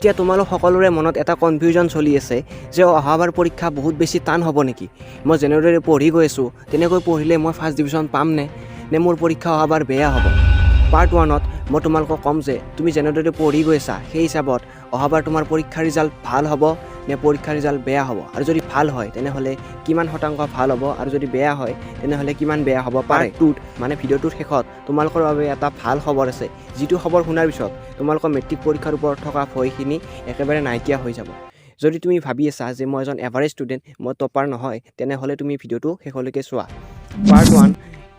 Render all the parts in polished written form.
এতিয়া তোমালোক সকলোৰে মনত এটা কনফিউজন চলি আছে যে অহাবাৰ পৰীক্ষা বহুত বেছি টান হ'ব নেকি? মই যেনেদৰে পঢ়ি গৈ আছোঁ, তেনেকৈ পঢ়িলে মই ফাৰ্ষ্ট ডিভিজন পামনে নে মোৰ পৰীক্ষা অহাবাৰ বেয়া হ'ব? পাৰ্ট ওৱানত মই তোমালোকক ক'ম যে তুমি যেনেদৰে পঢ়ি গৈছা, সেই হিচাপত অহাবাৰ তোমাৰ পৰীক্ষাৰ ৰিজাল্ট ভাল হ'ব নে পৰীক্ষাৰ ৰিজাল্ট বেয়া হ'ব আৰু যদি ভাল হয়, তেনেহ'লে কিমান শতাংশ ভাল হ'ব আৰু যদি বেয়া হয়, তেনেহ'লে কিমান বেয়া হ'ব পাৰে। টুত মানে ভিডিঅ'টোৰ শেষত তোমালোকৰ বাবে এটা ভাল খবৰ আছে, যিটো খবৰ শুনাৰ পিছত তোমালোকৰ মেট্ৰিক পৰীক্ষাৰ ওপৰত থকা ভয়খিনি একেবাৰে নাইকিয়া হৈ যাব। যদি তুমি ভাবি আছা যে মই এজন এভাৰেজ ষ্টুডেণ্ট, মই টপাৰ নহয়, তেনেহ'লে তুমি ভিডিঅ'টো শেষলৈকে চোৱা। Part one.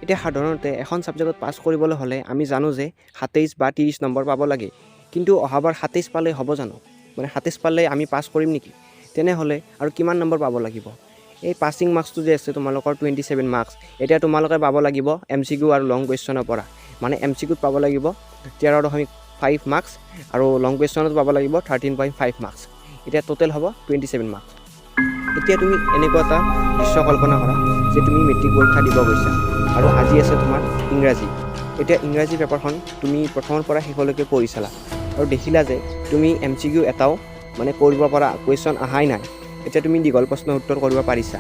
এতিয়া সাধাৰণতে এখন ছাবজেক্টত পাছ কৰিবলৈ হ'লে আমি জানো যে 27 বা 30 নম্বৰ পাব লাগে। কিন্তু অহাবাৰ 27 পালে হ'ব জানো? মানে 27 পালে আমি পাছ কৰিম নেকি? তেনেহ'লে আৰু কিমান নম্বৰ পাব লাগিব? এই পাছিং মাৰ্কছটো যে আছে তোমালোকৰ 27 মাৰ্কছ, এতিয়া তোমালোকে পাব লাগিব এমচিকিউ আৰু লং কুৱেশ্যনৰ পৰা। মানে এমচিকিউত পাব লাগিব 13.5 মাৰ্কছ আৰু লং কুৱেশ্যনত পাব লাগিব 13.5 মাৰ্কছ। এতিয়া টোটেল হ'ব 27 মাৰ্কছ। এতিয়া তুমি এনেকুৱা এটা দৃশ্য কল্পনা কৰা যে তুমি মেট্ৰিক পৰীক্ষা দিব গৈছা আৰু আজি আছে তোমাৰ ইংৰাজী। এতিয়া ইংৰাজী পেপাৰখন তুমি প্ৰথমৰ পৰা শেষলৈকে পঢ়ি চালা আৰু দেখিলা যে তুমি এমচিকিউ এটাও মানে কৰিব পৰা কুৱেশ্যন অহাই নাই। এতিয়া তুমি দীঘল প্ৰশ্নৰ উত্তৰ কৰিব পাৰিছা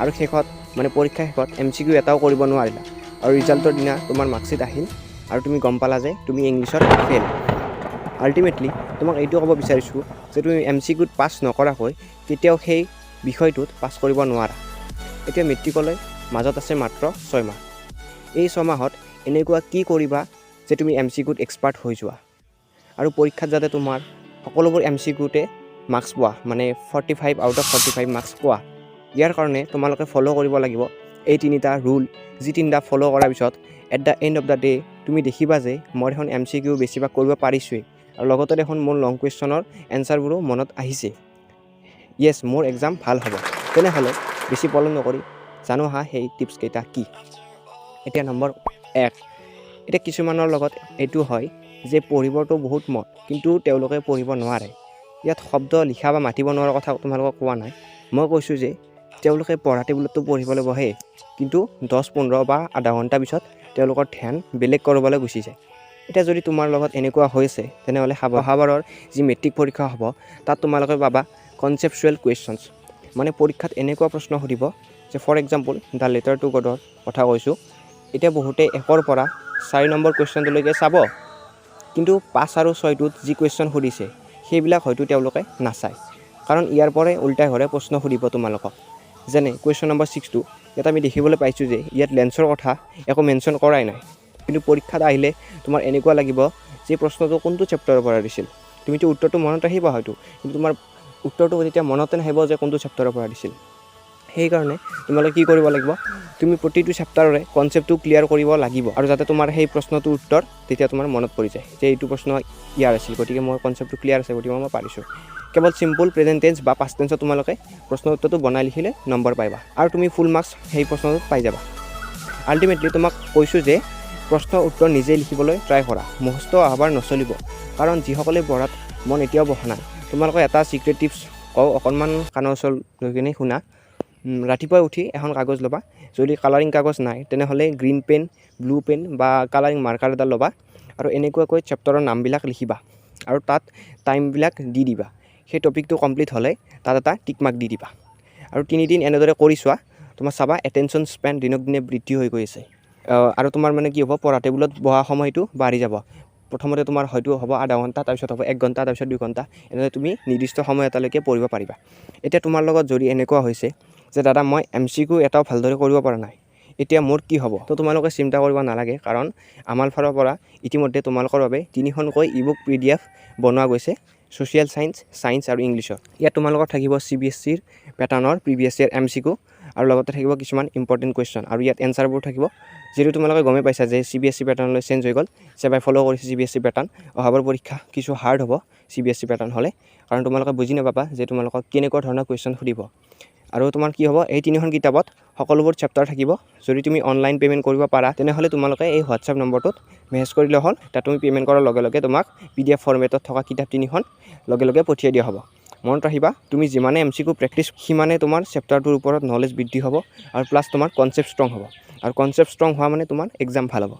আৰু শেষত, মানে পৰীক্ষাৰ শেষত এমচিকিউ এটাও কৰিব নোৱাৰিলা আৰু ৰিজাল্টৰ দিনা তোমাৰ মাৰ্কশ্বিট আহিল আৰু তুমি গম পালা যে তুমি ইংলিছত ফেইল। আল্টিমেটলি তোমাক এইটো ক'ব বিচাৰিছোঁ যে তুমি এমচিকিউত পাছ নকৰাকৈ কেতিয়াও সেই বিষয়টোত পাছ কৰিব নোৱাৰা। এতিয়া মেট্ৰিকলৈ মাজত আছে মাত্ৰ 6 মাহ। এই 6 মাহত এনেকুৱা কি কৰিবা যে তুমি এমচিকিউত এক্সপাৰ্ট হৈ যোৱা আৰু পৰীক্ষাত যাতে তোমাৰ সকলোবোৰ এমচিকিউতে মাৰ্কছ পোৱা, মানে 45 out of 45 marks পোৱা? ইয়াৰ কাৰণে তোমালোকে ফ'ল' কৰিব লাগিব এই তিনিটা ৰুল, যি তিনিটা ফ'ল' কৰাৰ পিছত at the end of the day তুমি দেখিবা যে মই দেখোন এমচিকিউ বেছিভাগ কৰিব পাৰিছোঁৱেই আৰু লগতে দেখোন মোৰ লং কুৱেশ্যনৰ এনচাৰবোৰো মনত আহিছে। য়েছ, মোৰ এক্সাম ভাল হ'ব। তেনেহ'লে বেছি পলম নকৰি জানো আহা সেই টিপছকেইটা কি। এতিয়া নম্বৰ 1। এতিয়া কিছুমানৰ লগত এইটো হয় যে পঢ়িবতো বহুত মন, কিন্তু তেওঁলোকে পঢ়িব নোৱাৰে। ইয়াত শব্দ লিখা বা মাতিব নোৱাৰাৰ কথা তোমালোকক কোৱা নাই। মই কৈছোঁ যে তেওঁলোকে পঢ়া টেবুলততো পঢ়িবলৈ বহে, কিন্তু 10, 15 বা আধা ঘণ্টা পিছত তেওঁলোকৰ ধ্যান বেলেগ ক'ৰবালৈ গুচি যায়। এতিয়া যদি তোমাৰ লগত এনেকুৱা হৈছে, তেনেহ'লে অহাবাৰৰ যি মেট্ৰিক পৰীক্ষা হ'ব, তাত তোমালোকে পাবা কনচেপচুৱেল কুৱেশ্যনছ। মানে পৰীক্ষাত এনেকুৱা প্ৰশ্ন সুধিব যে, for example, the letter to গডৰ কথা কৈছোঁ, এতিয়া বহুতে 1ৰ পৰা 4 নম্বৰ কুৱেশ্যনটোলৈকে চাব, কিন্তু 5 আৰু 6টোত যি কুৱেশ্যন সুধিছে, সেইবিলাক হয়তো তেওঁলোকে নাচায়। কাৰণ ইয়াৰ পৰাই উল্টাই ঘূৰাই প্ৰশ্ন সুধিব তোমালোকক। যেনে কুৱেশ্যন নম্বৰ 6টো, ইয়াত আমি দেখিবলৈ পাইছোঁ যে ইয়াত লেন্সৰ কথা একো মেনশ্যন কৰাই নাই, কিন্তু পৰীক্ষাত আহিলে তোমাৰ এনেকুৱা লাগিব যে প্ৰশ্নটো কোনটো চেপ্টাৰৰ পৰা দিছিল। তুমিতো উত্তৰটো মনত ৰাখিবা হয়তো, কিন্তু তোমাৰ উত্তৰটো তেতিয়া মনতে নাহিব যে কোনটো চেপ্টাৰৰ পৰা দিছিল। সেইকাৰণে তোমালোকে কি কৰিব লাগিব? তুমি প্ৰতিটো চেপ্টাৰৰে কনচেপ্টটো ক্লিয়াৰ কৰিব লাগিব আৰু যাতে তোমাৰ সেই প্ৰশ্নটোৰ উত্তৰ তেতিয়া তোমাৰ মনত পৰি যায় যে এইটো প্ৰশ্ন ইয়াৰ আছিল, গতিকে মোৰ কনচেপ্টটো ক্লিয়াৰ আছে, গতিকে মই পাৰিছোঁ। কেৱল চিম্পল প্ৰেজেণ্ট টেন্স বা পাষ্ট টেন্সত তোমালোকে প্ৰশ্ন উত্তৰটো বনাই লিখিলে নম্বৰ পাবা আৰু তুমি ফুল মাৰ্কছ সেই প্ৰশ্নটোত পাই যাবা। আল্টিমেটলি তোমাক কৈছোঁ যে প্ৰশ্ন উত্তৰ নিজে লিখিবলৈ ট্ৰাই কৰা, মুখস্থ অহাবাৰ নচলিব। কাৰণ যিসকলে পঢ়াত মন এতিয়াও বহা নাই, তোমালোকে এটা ছিক্ৰেট টিপছ কওঁ, অকণমান কাণৰ ওচৰত লৈ কিনে শুনা। ৰাতিপুৱাই উঠি এখন কাগজ ল'বা। যদি কালাৰিং কাগজ নাই, তেনেহ'লে গ্ৰীণ পেন, ব্লু পেন বা কালাৰিং মাৰ্কাৰ এটা ল'বা আৰু এনেকুৱাকৈ চেপ্টাৰৰ নামবিলাক লিখিবা আৰু তাত টাইমবিলাক দি দিবা। সেই টপিকটো কমপ্লিট হ'লে তাত এটা টিক মাৰ্ক দি দিবা আৰু 3 দিন এনেদৰে কৰি চোৱা। তোমাৰ চাবা এটেনশ্যন স্পেন দিনক দিনে বৃদ্ধি হৈ গৈ আছে আৰু তোমাৰ মানে কি হ'ব, পঢ়া টেবুলত বহা সময়টো বাঢ়ি যাব। প্ৰথমতে তোমাৰ হয়তো হ'ব আধা ঘণ্টা, তাৰপিছত হ'ব এক ঘণ্টা, তাৰপিছত 2 ঘণ্টা, এনেদৰে তুমি নিৰ্দিষ্ট সময় এটালৈকে পঢ়িব পাৰিবা। এতিয়া তোমাৰ লগত যদি এনেকুৱা হৈছে যে দাদা, মই এমচিকিউ এটাও ভালদৰে কৰিব পৰা নাই, এতিয়া মোৰ কি হ'ব? তো তোমালোকে চিন্তা কৰিব নালাগে, কাৰণ আমাৰ ফালৰ পৰা ইতিমধ্যে তোমালোকৰ বাবে তিনিখনকৈ ই বুক পিডিএফ বনোৱা গৈছে, ছ'চিয়েল ছায়েন্স, ছায়েন্স আৰু ইংলিছৰ। ইয়াত তোমালোকৰ থাকিব চিবিএছচিৰ পেটাৰ্ণৰ প্ৰিভিয়াছ ইয়েৰ এমচিকিউ আৰু লগতে থাকিব কিছুমান ইম্পৰ্টেণ্ট কুৱেশ্যন আৰু ইয়াত এনচাৰবোৰ থাকিব। যিহেতু তোমালোকে গমেই পাইছা যে চিবিএছচি পেটাৰ্ণলৈ চেঞ্জ হৈ গ'ল, চেবাই ফ'ল' কৰিছে চিবিএছচি পেটাৰ্ণ, অহাবাৰ পৰীক্ষা কিছু হাৰ্ড হ'ব চিবিএছচি পেটাৰ্ণ হ'লে, কাৰণ তোমালোকে বুজি নাপাবা যে তোমালোকক কেনেকুৱা ধৰণৰ কুৱেশ্যন সুধিব। আৰু তোমাৰ কি হ'ব, এই তিনিখন কিতাপত সকলোবোৰ চেপ্টাৰ থাকিব। যদি তুমি অনলাইন পে'মেণ্ট কৰিব পাৰা, তেনেহ'লে তোমালোকে এই হোৱাটছএপ নম্বৰটোত মেছেজ কৰিলে হ'ল। তাত তুমি পে'মেণ্ট কৰাৰ লগে লগে তোমাক পিডিএফ ফৰ্মেটত থকা কিতাপ তিনিখন লগে লগে পঠিয়াই দিয়া হ'ব। মনত ৰাখিবা, তুমি যিমানে এমচিকিউ প্ৰেক্টিছ, সিমানে তোমাৰ চেপ্টাৰটোৰ ওপৰত নলেজ বৃদ্ধি হ'ব আৰু প্লাছ তোমাৰ কনচেপ্ট ষ্ট্ৰং হ'ব আৰু কনচেপ্ট ষ্ট্ৰং হোৱা মানে তোমাৰ এক্সাম ভাল হ'ব।